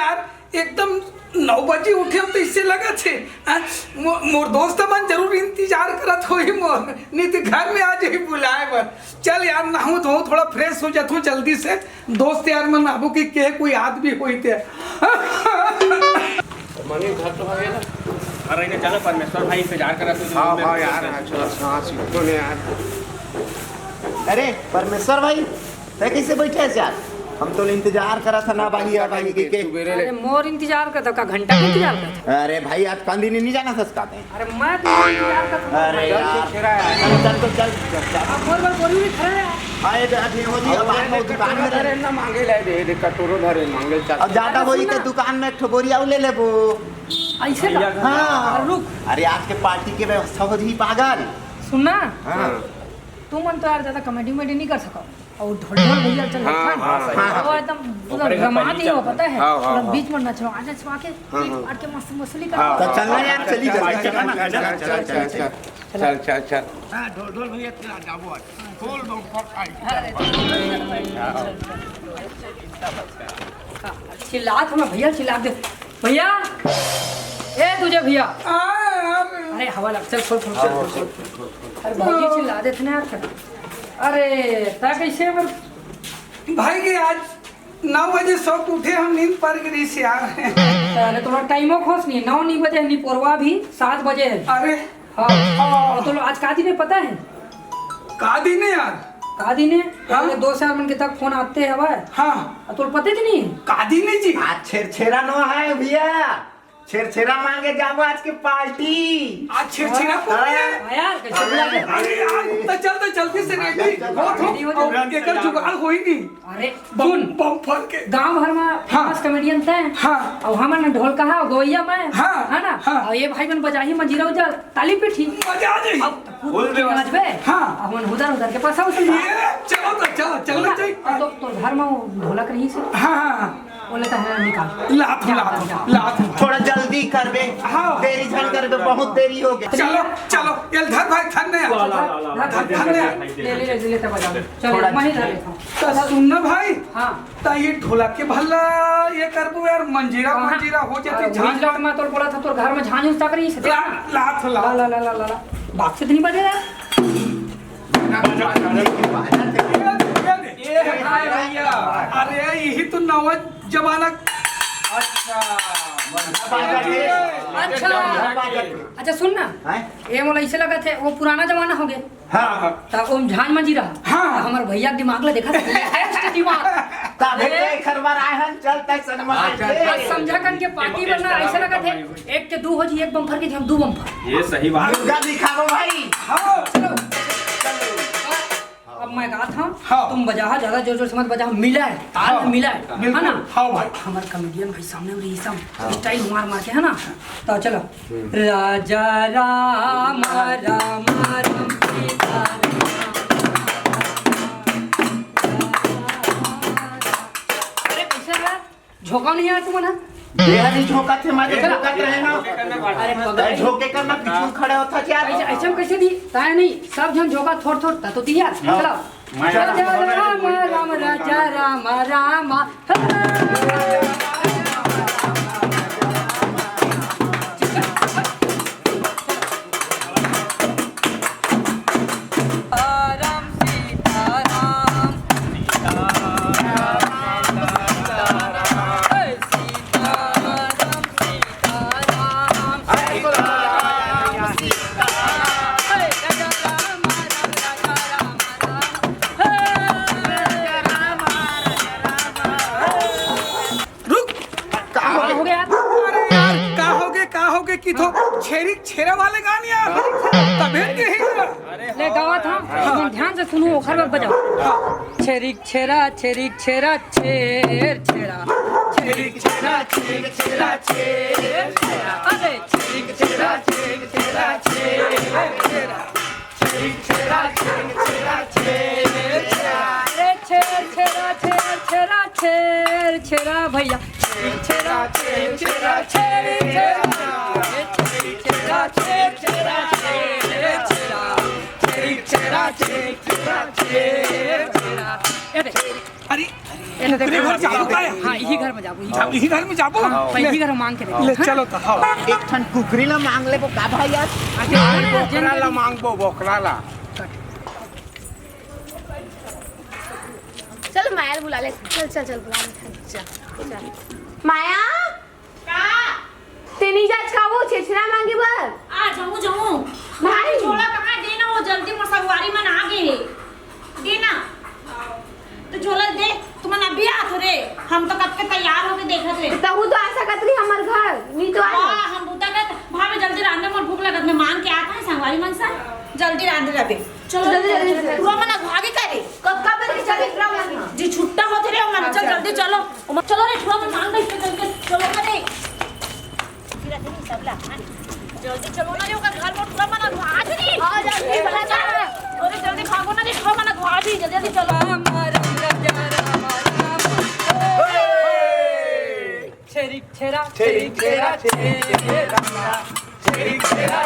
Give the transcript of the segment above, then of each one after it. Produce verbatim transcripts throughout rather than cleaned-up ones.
यार, एकदम नौ बजे उठे हम तो इससे लगा छे। हाँ, मो-, मोर दोस्त मन जरूर इंतजार करत होही मोर, नहीं तो घर में आ जाही बुलाए बर। चल यार, नहाहूँ धोहूँ, थोड़ा फ्रेश हो जाथों जल्दी से। दोस्त यार मन आबो कि के कोई आदमी होई ते। मनी घर तो हवे ना। अरे, इन्हें चलो, परमेश्वर भाई इंतजार करत होही। हाँ, हाँ यार, हाँ, चलो, हाँ, सीखो ने यार। अरे, परमेश्वर भाई, तै कैसे बैठे है यार? हम तो इंतजार करत हन ना भाई, अब भाई के, के। सुबेरे ले। अरे, मोर इंतजार करत, का घंटा के इंतजार करत? अरे भाई, आज कांदी नहीं जाना था इसका। अरे मैं तो इंतजार कर रहा हूँ। अरे यार, चल, चल, चल, चल, चल। अब बोल, बोल, बोल, बोल, खड़ा है। हाँ, ये अभी हो जी, अब आप लोग दुकान में धरे ना, मांगे ले दे, दे कटोरो धरे, मांगे चल। अब ज्यादा होई तो दुकान में एक ठो बोरी आऊ ले लेबो। ऐसे का? हाँ। और रुक। अरे आज के पार्टी के व्यवस्था हो जी, पागल। सुनना। हाँ। तू मन तो यार ज्यादा कॉमेडी उमेडी नहीं कर सको। और ढोल ढोल भैया चल हाँ, हाँ, हाँ। वो एकदम पूरा ओकरे का गमा पहली दिए हो, चल। पता है? हाँ, हाँ, पूरा हाँ। बीच में नाचो, आजा छुआ के, हाँ, पीट हाँ। पाट के मस्त वसूली कर। हाँ, तो हाँ, चलना हाँ, यार, चल, चली चल, जा, चल, चल, चल, चल, चल, चल, चल, चल, चल, चल। हाँ, ढोल ढोल भैया तेरा जाबो आज। फुल बम्पर फाइट। अरे, चल, चल, चल, चल, चल। चिल्लात हूँ मैं भैया, चिल्ला दे भैया। ए तुझे भैया। आ, यार। अरे हवा लग, चल खोल, खोल, खोल, खोल, खोल। अरे भौजी चिल्ला देते ना यार। अरे ता कैसे बर भाई के आज नौ बजे सो के उठे हम, नींद पड़ गई यार। अरे थोड़ा टाइमो खोस नहीं, नौ नहीं बजे नहीं, पोरवा भी सात बजे है। अरे हाँ। हाँ। और तो आज का दिन है पता है? का दिन है यार? का दिन है? हाँ? अरे दो चार मन के तक फोन आते हैं भाई। हाँ। और तो पता ही नहीं। का दिन है जी? आज छेरछेरा नो है भैया, छेरछेरा मांगे जाबो आज के पार्टी। आज छेरछेरा को हाँ। है? हाँ यार, कैसे बुला दे? अरे यार, तो चल, तो जल्दी से रेडी हो, हो, ready हो जा। और एकर जुगाड़ होई नहीं। अरे बम, सुन, बम फोड़ के। गांव भर में हाँ। फेमस कॉमेडियन तय। हाँ। और हमन ढोलकहा, गवैया मैं, हाँ। है ना? हाँ। और ये भाई मन बजाही मंजीरा उजा, ताली पीठी। मजा आ जाई। अब फुल फुल नाचबे। हाँ। अब मन हुदर हुदर के पैसा वसूल। ये, चलो तो, चलो, चलो, चलो। तो, तो घर में वो ढोलक रही से। हाँ, हाँ, हाँ। बोले तो है निकाल। लात, लात, लात। थोड़ा जल्दी करबे। हाँ। देरी झन करबे, बहुत देरी हो गया। चलो, चलो, ये धर भाई, धर नहीं आ। ला, ला, ला, ला, धर, धर नहीं आ। ले, ले, ले, ले, ले, बजा। चलो, थोड़ा मैं ही धर लेता हूँ। तो सुन ना भाई। हाँ। ता ये ढोलक के भला ये करबो यार, मंजीरा हाँ। मंजीरा हो जाती अरे झांझ। वही लट में तोर बोला था, तोर घर में झांझ उस तक रही से। ला, ला, ला, ला। ला, ला, ला, ला, ला। बाप से तो नहीं बजे यार। ये हाय भैया। अरे यही तो नवा जमाना। अच्छा। अच्छा। अच्छा सुन ना, हैं? ये मोला ऐसे लगा थे वो पुराना जमाना हो गया। हाँ, हाँ। त ओम झान मंजीरा। हाँ। त हमर भैया के दिमाग ला देखा था, ये है उसके दिमाग। तबे ए? तो एक हर बार आए हन, चल तय सनमा हाँ, चल, चल। आज समझा कन के पार्टी बनना ऐसा लगा थे, एक के दू हो जी, एक बम्फर के जी, हम दू बम्फर। ये सही बात। मुर्गा दिखाओ भाई। हाँ। चलो। अब मैं गात हूँ, हाँ। तुम बजा, ज्यादा जोर जोर से मत बजा, मिला है, ताल हाँ। मिला है, बिल्कुल। है ना? हाँ भाई। हमारे कॉमेडियन भाई सामने में रही सब, हाँ। स्टाइल मार मार के, है ना? तो चलो। राजा राम राम राम सीता राम। अरे कैसे है? झोंका नहीं आया तुमने? ये हरी झोंका थे, मारे झोंका रहे ना। अरे अरे पगला। झोंके करना पीछे खड़े होता क्या? ऐसे ऐसे में कैसे दी? ताया नहीं, सब झन झोंका थोड़ थोड़ ता तो दिया। हाँ। चलो। राजा राम राम राजा राम राम। रुक। का हो गया? अरे यार, का हो गए, का हो गए कि तो छेरी छेरा वाले गाने यार। तबे के ही यार। ले गावा था, एकदम ध्यान से सुनो, ओखर बाद बजाओ। छेरी छेरा, छेरी छेरा, छेर छेरा। छेरी छेरा, छेरी छेरा, छेर छेरा। अरे छेरी छेरा, छेरी छेरा, छेर छेरा। अरे छेर छेरा, छेर छेरा, छेर छेरा भैया। छेर छेरा, छेर छेरा, छेर छेरा। छेर छेरा, छेर छेरा, छेर छेरा। छेर छेरा, छेर छेरा, छेर छेरा। अरे, अरे, कुकरी घर जाबो का? हाँ, इही घर में जाबो, इही घर। इही घर में जाबो? हाँ, ले। इही घर में मांग के देखो। ले, हाँ? चलो तो, हाँ। एक ठन कुकरी ला मांग लेबो का भाई यार? अरे, बोकरा ला मांगबो, बोकरा ला। चलो, माया ला बुला ले। चल, चल, चल, बुला ले। चल, चल। माया? का? तेनी जाच का वो छेरछेरा मांगे बर? आ, जाऊँ, जाऊँ। भाई। झोला कहाँ दे ना, वो जल्दी मोर संगवारी मन आ गे हे। दे ना। तो झोला दे, तुमन अभी आत हो रे। हम तो कब के तैयार होके देखत रहे। तहू तो आ सकत रही हमर घर, नी तो आ। हाँ, हम बुता करत, भाभी जल्दी रांधे, मोर भूख लगत, मैं मांग के आत हूँ संगवारी मन से। जल्दी रांधे रहे। चलो, जल्दी, जल्दी, जल्दी। पूरा मन अघवा गे करे। कब, कब बजे चले? जी, छुट्टा होते रे, मन, चल, जल्दी चलो। ओ, चलो रे, ठुआ मन मांग रही, चल, चल, चलो ना रे। जल्दी चलो ना रे, ओकर घर में ठुआ मन अघवा गे रे। हाँ, जल्दी, जल्दी। अरे, जल्दी भागो ना रे, ठुआ मन अघवा गे, जल्दी, जल्दी चलो। छेरी छेरा, छेरी छेरा, छेरी छेरा।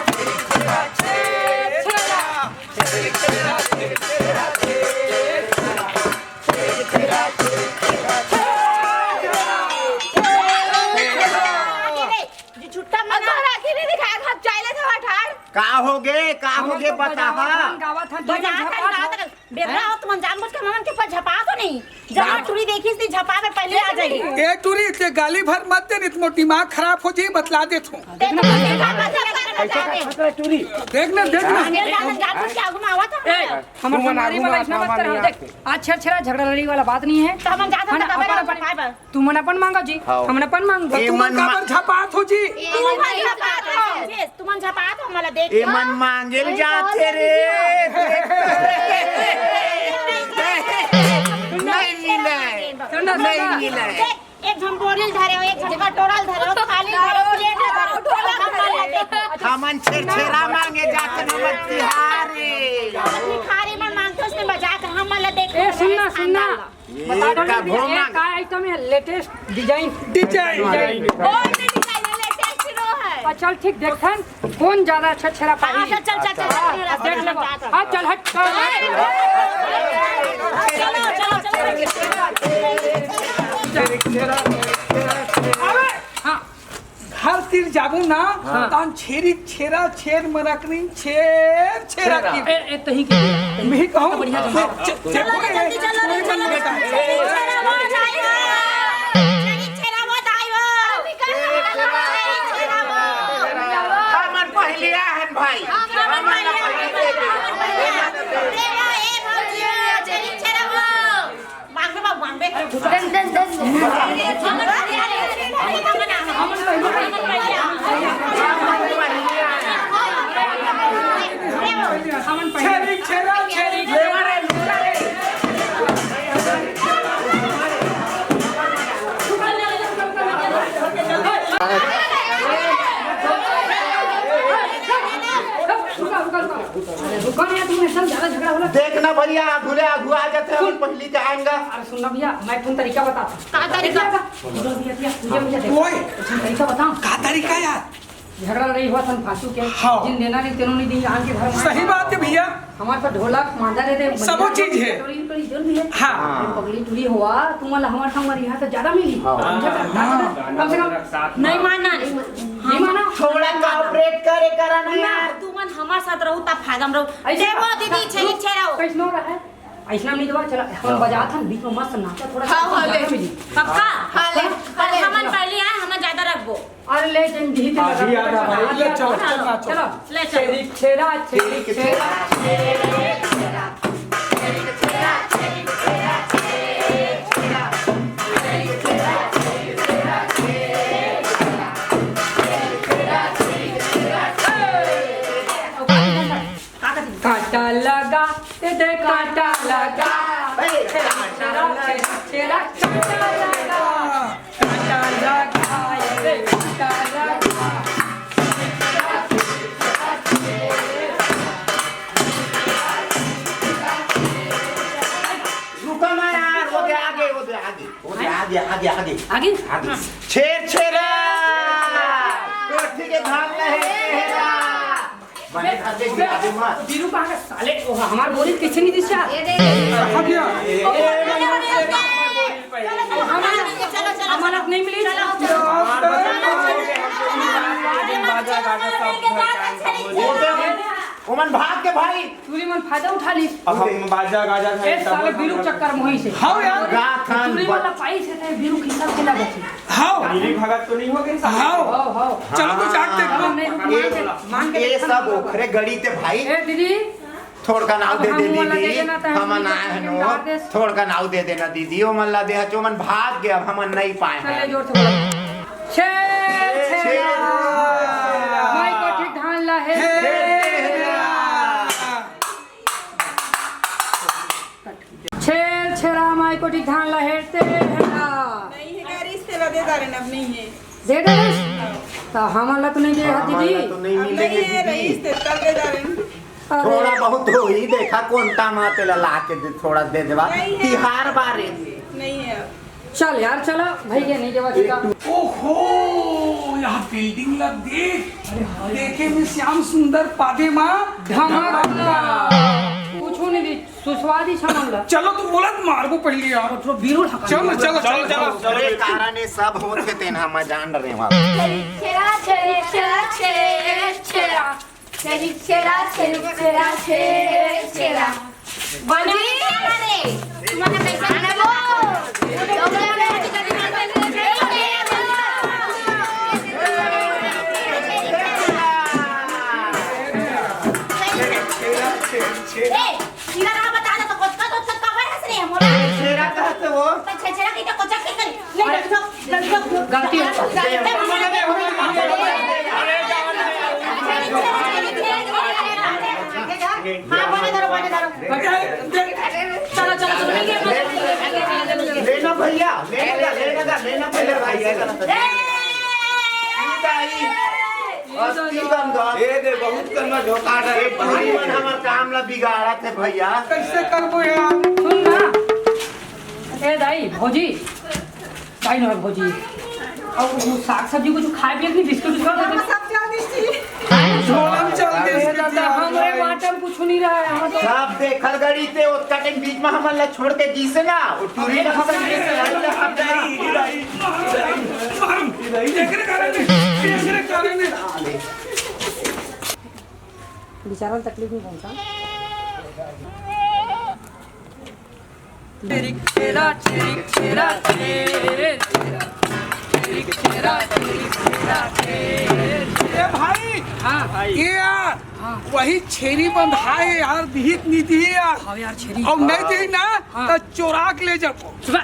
जी, छुट्टा मन। अब तोहरा आँखी नहीं दिखाए, हम चाले था ठाड़। का हो गे, का हो गे, बतावा। गावत हन, गावत हन, गावत हन। बेर्रा हो, तुमन जानबूझ के हमन के ऊपर झपा तो नहीं। जहाँ टूरी देखिस थी, झपा में पहले आ जाई। ए टूरी, ते गाली भर मत दे, नहीं तो मोर दिमाग खराब हो जाई, बतला देत हूँ। देख ना, देख ना। देख ना, देख ना। जानबूझ के आगू में आवत हन। ए, हमर संगवारी वाला ऐसना मत कर, देख। आज छेरछेरा झगड़ा लड़ाई वाला बात नहीं है। तो हमन जात हन, अपन, अपन। तुमन अपन मांगो जी, हाँ। हमन अपन मांगबो। ए तुमन मन मा- काबर झपात हो जी? तुमन झपात हो, तुमन झपात हो, हमला देख। ए मन मांगेल जाथे रे। नहीं मिले, सुन ना, सुन ना। नहीं मिले। देख, एक झन बोरिल धरे हो, एक झन कटोरल धरे हो, थाली धरे हो, प्लेट धरे हो। हमन छेरछेरा मांगे जाथे, हमर तिहार रे। भिखारी मन मांगथे, उसने बजा के हमला देख। ए, सुन ना, सुन ना। बता दो ना, ये का आइटम है? Latest design. Design. Old design है, latest रो है। अच्छा, चल ठीक, देखथन कौन ज्यादा अच्छा छेरा पाही। अच्छा, चल, चल, चल, चल, हाँ, चल, देख चल, लेबो। चल, चल। हाँ, चल हट। चलो, चलो, चलो। अबे, हाँ। घर तीर जाबो ना, हाँ। तान छेरी छेरा, छेर मरकरी, छेर छेरा की। ए, ए, तही की। मैं कहूँ, तो बढ़िया जमा। चे-, चे-, चलो, चलो, जल्दी चलो, चलो, चलो। छेरा वो दाई हो। हमन पहले आहन भाई। हमन पहले आहन। ए भौजी, छेरी छेरा वो। मांगबे बाबू, मांगबे। दे, दे, दे, दे। छेरी, छेरा, छेरी। रुको, रुको, रुको। रुको ना यार, तुम एकदम ज्यादा झगड़ा हो रहा है। देख ना भैया, आगू ले आगू आ जाते हैं, सुन। पहली का आएंगा। अरे सुन ना भैया, मैं तुम तरीका बताता हूँ। का तरीका? भैया, भैया, भैया, भैया, देखो। ओए। तुम तरीका बताओ। का तरीका यार? झगड़ा लड़ाई हुआ था फालतू के। हाँ। जिन देना नहीं, तेनों नहीं दी, आन के घर में। सही बात है भैया। हमारे पास ढोलक, मांदा रहते, सबो चीज है। कटोरी, कटोरी जो भी है। हाँ। पगड़ी टुरी हुआ, तुम्हारा हमारे संग यहाँ तो ज्यादा मिली। हाँ। समझे? हाँ। कम से कम। नहीं मानना, नहीं मानना। नहीं मानना। थोड़ा cooperate करे करा ना ना, यार। तुमन हमारे साथ रहो, तब फायदा में रहो। ऐसे देवो दीदी, छेरी छेरा हो। कैसनो रहे? ऐसना नहीं देवा, चला, हम हाँ। बजात हन, बीच में मस्त नाचा, थोड़ा हाँ, हाँ, ले। पक्का? हाँ, ले। पर हाँ, ले। हमन पहले आए, हमन ज्यादा रखबो। अरे ले जन दी हाँ, जी, आ जा, भाई, ले, चलो, चलो, चलो। चलो, ले, चलो। छेरी छेरा, छेरी छेरा, छेरी छेरा। कांटा लगा, ए दे कांटा लगा। ए, कांटा लगा। छेरा, छेरा, कांटा लगा। कांटा लगा, ए दे कांटा लगा। रुको ना यार, वो दे आगे, वो दे आगे, वो दे आगे, आगे, आगे, आगे। आगे? आगे। छेर छेरा, कोठी के धान लहे हेरा। बने खाते भी आगे मत। बीरू कहाँ का साले? ओ, हमार बोरी पीछे नहीं दिशा। ये दे। हाँ भैया। अमानत नहीं मिली। ओमन भाग के भाई। टूरी मन फायदा उठा ली। अब हम बाजा गाजा ए, साले बीरू चक्कर मोही से। हाँ यार। गाथन टूरी मन पाई से ते बीरू की सब के लगे थे। हाँ। मिली भगत तो नहीं हो गई साले? हाँ। हाँ, हाँ। चलो तो जाके देखो। हाँ, नहीं, रुक, मान के, मान के ये देखो सब ना। ओखरे गड़ी ते भाई। ए दीदी, थोड़का नाव दे दे दीदी, हमन आए हन। थोड़का नाव दे देना दीदी, ओमन ला दे हचो, ओमन भाग गे, अब हमन नहीं पाए हन। चल, जोर से बोलो। छेर छेरा। माई कोठी धान ला हे। छेर छेरा माई कोठी धान ला हेरते हेरा। नहीं है, गाड़ी इससे ला दे दारे, अब नहीं है। दे दे। तो हमन ला तो नहीं दे हा दीदी। तो नहीं अब मिलेंगे नहीं है, दीदी। रईस ते तब दे दारे। अरे। थोड़ा बहुत होही, देखा कोंटा मा तेला ला के दे, थोड़ा दे देवा। नहीं है। तिहार बारे। नहीं है अब। चल यार, चला भाई के नहीं देवा चिका। ओहो, यहाँ बिल्डिंग ला देख। देखे में श्याम सुंदर पादे मा धमाका। कुछ नहीं दी, सुस्वादी छमन ला। चलो तू बोलत मारबो पहली यार। तो बीरू ढका चलो, चलो, चलो, चलो। अरे कारण ये सब होत हे तेन हम जान रहे वहाँ। छेरा, छेरा, छेरा, छेरा, छेरा। छेरी छेरा, छेरी छेरा, छेरी छेरा। बने रे। तुम्हारे पैसा खाना वो। ए, सीधा रहा बता दे तो कोचका कोचका का है हंस रही है मोला। छेरा कहते वो। तो छेरा की तो कोचक की नहीं। गलती हो गई। लेना भैया, लेना, लेना, लेना पहले भाई। ए दे, बहुत कन में धोखा डरे। पूरी मन हमर काम ला बिगाड़त हे भैया। कैसे करबो यार? सुन ना। ए दाई, भौजी, भाई नोहर भौजी, अउ वो साग सब्जी कुछ खाए पिए के नहीं, बिस्कुट उस्कुट? सब चल दी थी। झोलम चल दी अरे थी। दादा, हमरे बाटम कुछ नहीं रहा है, हम तो सब देखल गड़ी ते ओतका टाइम बीच में हमन ला छोड़ के गीसे ना, वो टूरी अरे, ला हम सब नहीं, नहीं, नहीं, नहीं, नहीं, नहीं, एकरे कारण नहीं, एकरे कारण नहीं। बेचारा तकलीफ नहीं पहुंचा। छेरी छेरा, छेरी छेरा, छेर छेरा। छेरी छेरा, छेरी छेरा, छेर छेरा। ए भाई, हाँ। ये यार, हाँ। वही छेरी बंधा है यार, दिहित नहीं दिही यार। हाँ यार, छेरी। अउ नहीं दिही ना, हाँ। तो चोरा के ले जाबो। सुबह।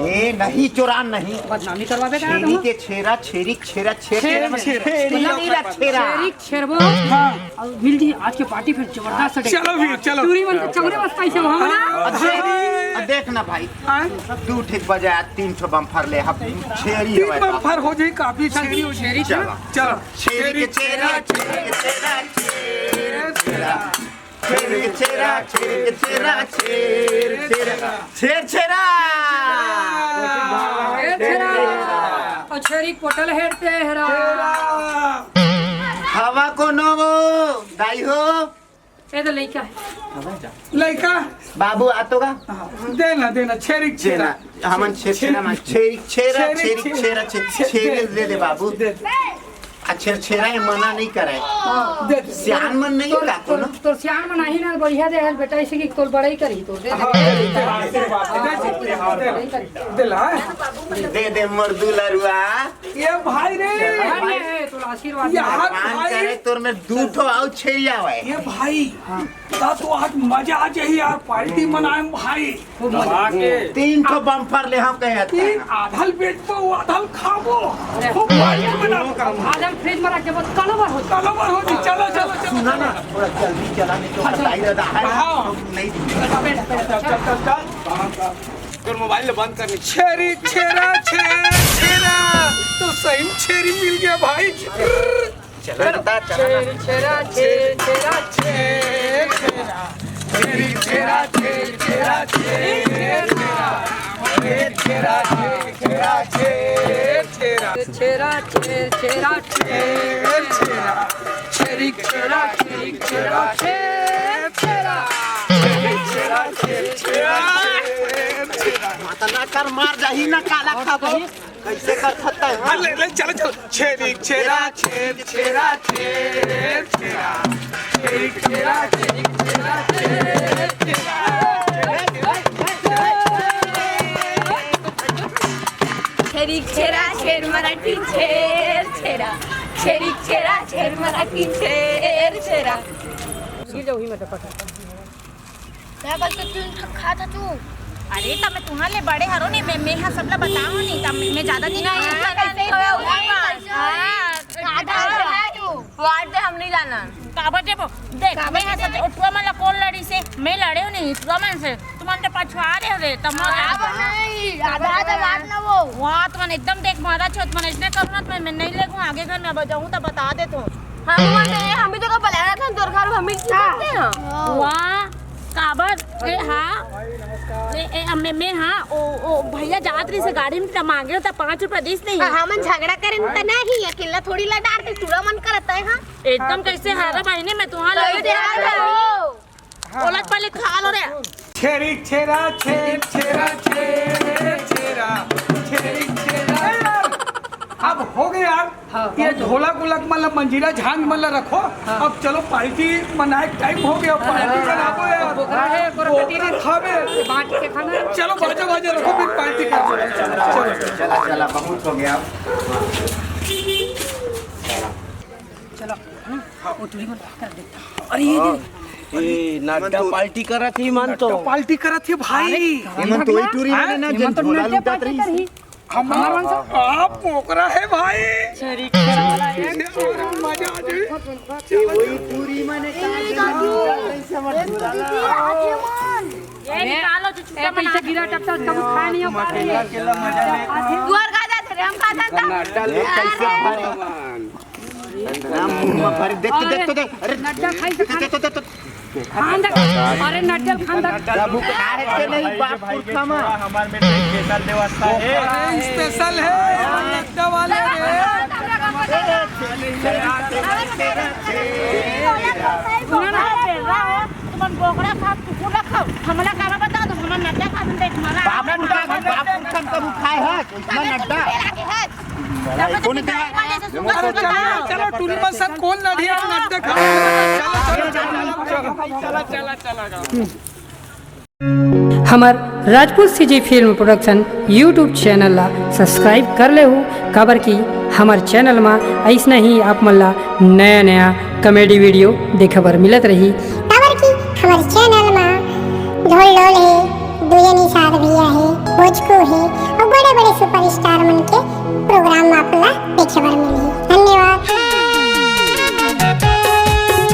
ये नहीं चोरा नहीं। बदनामी करवा देगा छेरी तुम। के छेरा, छेरी छेरा, छेर छेर छेरा, छेर। छेरा। छेरा। छेरबो। हाँ। अउ मिल जी आज के पार्टी फिर जबरदस्त है। चलो भी, चलो। टूरी मन के चौरे बस्ता इसे हम ना। अब देख, अब देख ना भाई, हाँ? दू ठे बजाय तीन ठो बम्फर ले, हम छेरी तीन हवय। बम्फर हो जाई, काफी छेरी हो जाई। छेरी चलो। चलो। छेरी के छेरा, छेरी के छेरा, छेर छेरा। छेरी के छेरा, छेरी के छेरा, छेर छेरा। छेर छेरा। ए छेरा। अउ छेरी के पोटल हेरते हेरा। हवा कोनो वो, दाई हो। ए तो लइका हे। लइका। बाबू आ तो गा। हाँ, देना, देना, छेरी के छेरा। देना। हमन छेर छेरा मा, छेरी के छेरा, छेरी के छेरा, छेरी के छेरा, छे-, छेरी दे दे बाबू। दे दे। आ छेरछेरा ये मना नहीं करे। हाँ, दे दे। सियान मन नहीं तोर, का तोर, कोनो? तोर सियान मन आही ना, बढ़िया दे हल बेटा, इसे कि तोर बड़ाई करही तोर, दे दे। हाँ, दे दे, दे दे। हाँ, बड़ाई करही। दे ला। दे दे मोर दुलरुआ। ये भाई रे। अरे, तोर आशीर्वाद यार पान भाई। करे तोर में दू ठो आउ छेरिया होय। ये भाई। हाँ। ता तो आज मजा आ जाही यार, पार्टी मनाए भाई। खूब मजा। तीन ठो बम्फर ले हम कहे हत। तीन आधल बेचबो, आधल खाबो। अरे, खूब पार्टी मनाबो। आधल फ्रिज में रख देबो, कलवर हो जाई। कलवर हो जाई। चलो, चलो, चलो। सुना ना, थोड़ा जल्दी चला, नहीं तो हाँ, चलो। कटाई रहता है। हाँ। नहीं दी। चल, चल, चल, चल। तोर मोबाइल ले बंद करनी। छेरी, छेरा, छेर, छेरा। तो सही में छेरी मिल गया भाई। चला ना, चला ना। छेर छेरा, छेर छेरा, छेर छेरा। छेरी छेरा, छेर छेरा, छेर छेरा। छेर छेरा, छेर छेरा, छेर छेरा। छेरा, छेर छेरा, छेर छेरा। छेरी छेरा, छेरी छेरा, छेर छेरा। छेरी छेरा, छेर छेरा, छेर छेरा। माता ना कर, मार जाही ना, काला खाबो। कैसे कर सकता है? हाँ, ले, ले, चलो, चलो। छेरी छेरा, छेर छेरा, छेर छेरा। छेरी छेरा, छेरी छेरा, छेर छेरा। छेरी छेरा, छेर मराठी, छेर छेरा। छेरी छेरा, छेर मराठी, छेर छेरा। गिर जाओ, हिम्मत पकड़। क्या बोलते तू, खा था तू? अरे, तब मैं तुम्हारे ले बड़े हरो नहीं, मैं, मैं हा सबला बताओ नहीं, तब मैं, मैं ज्यादा नहीं नहीं, खाऊंगा। ऐसा कैसे हो? हाँ, हाँ, आधा आधा है तू। वाट दे, हम नहीं जाना। काबर देबो? देख, काबर मैं हा देबो? सब उठवा मन ला कौन लड़ी से? मैं लड़े हो नहीं, उठवा मन से। तुमन तो पछुआ रहे हो रे, तब मोर आधा आधा नहीं, आधा आधा वाट ना वो। वाह, तुमन एकदम देख मारा छो, तुमन इसने करूँ ना, मैं, मैं नहीं लेगूँ, आगे घर में अब जाऊँ तो बता दे तू। हम, हम भी तो को बुलाया था, तोर घर हम मिल सकते हैं। वाह, काबर? ए, हाँ। ए, ए, अम्मे, मैं, हाँ, ओ, ओ, भैया जात रही से गाड़ी में त मांगे हो त पाँच रुपया दिस नहीं। हाँ, हमन झगड़ा करेन त नहीं, अकेला थोड़ी ला डार दे, टूरा मन करत है, हाँ। एकदम कैसे हारा बहिनी, मैं तुहां लगे कैसे हारा हो? ओला पहले खा लो रे। छेरी छेरा, छेर छेरा, छेर छेरा, छेरी छेरा। अब हो गया यार। हाँ, ये बहुत ढोलक वोलक मन ला, मंजीरा झांझ मन ला रखो। हाँ। अब चलो, पार्टी मनाए के टाइम हो गया, पार्टी हाँ। बनाबो यार। बोकरा है, बोकरा बोकरा कटी रे। खाबे। बांट के खाना। चलो, बाजा बाजा रखो, फिर पार्टी कर। चलो, चलो, चलो, चला, चला, बहुत हो गया। चलो, वो टूरी मन कर देता। अरे, ये दे। ए, नड्डा पार्टी करत ही मन तो। नड्डा पार्टी करत ही भाई। अरे, एमन तो वही टूरी हाँ? मन ना, एमन जन तो झोला नड्डा लूटत पार्टी रही। करही। हमार मन से आप पोकरा है भाई। छेरी छेरा वाला है। ये और मजा आ जाए। ये वही टूरी मन है, कहाँ से कैसे मत बुलाला? ये निकालो जो ए, चुपचाप पैसा बना। गिरा टप टप, कभी खा नहीं हो पा रही है। अकेला, अकेला मजा ले। दुआर का जाते रे, हम खा सकता। नड्डा ले कैसे भगवान। राम मुंह में भर, देख तो, देख तो, देख। अरे, नड्डा खाई से देख, देख, देख, देख, देख। खान दे। अरे, नड्डा खान दे। बाबू, खा है के नहीं, बाप पुरखा में। हमारे में स्पेशल व्यवस्था है। अरे, स्पेशल है, नड्डा वाले रे। सुनो ना, तुमन बोकरा खाओ, कुकुर खाओ, हमला काला बता दो, हमन नड्डा खा दे, हमारा बाप पुरखा, बाप पुरखा में कभू खाए है, इतना नड्डा। चलो, चलो, टूरी मन सब कौन नढ़िया नड्डा खा? चलो, चलो, चलो। हमर Rajput CG film production YouTube channel ला सब्सक्राइब कर लेहू, काबर कि हमर चैनल मा अइसना ही आप मन ला नया नया कॉमेडी वीडियो देखे बर मिलत रही। काबर कि हमर चैनल मा ढोल ढोल हे, दुयनी साथ भी आहे, भोजपुरी हे,